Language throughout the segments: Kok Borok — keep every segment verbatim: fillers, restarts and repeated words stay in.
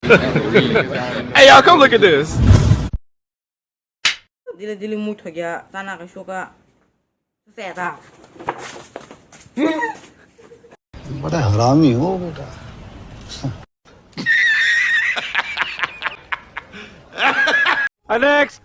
Hey, y'all, come look at this. Dile dile mui thokya, tana ka shoka. Seta. बड़ा हरामी हो बेटा। Next.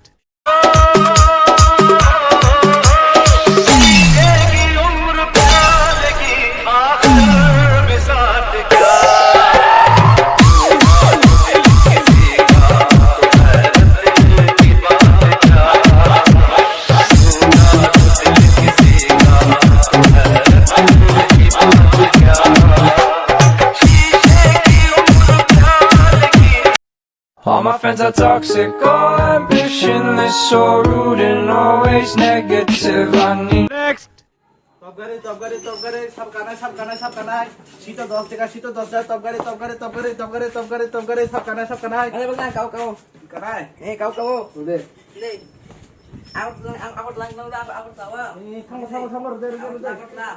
All my friends are toxic, all ambitionless, so rude and always negative. I need next. Top gari, top gari, top gari, sab kanai, sab kanai, sab kanai. Sito dos taka, sito dos taka, top gari, top gari, top gari, top gari, top gari, top gari, sab kanai, sab kanai. Are bang kau kau. Kanai. Eh kau kau. Udah. Deh. Aku lang, aku lang lang aku aku tawa. Eh, sama sama sama, udah udah udah. Aku lah.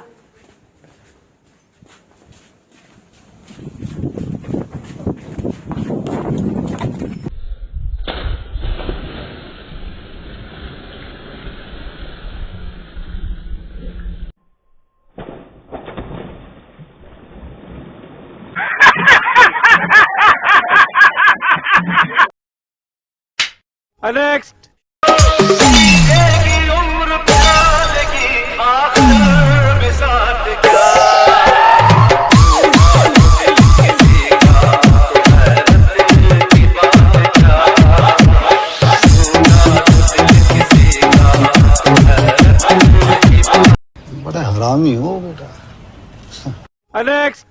Next. बड़ा हरामी हो बेटा। Next.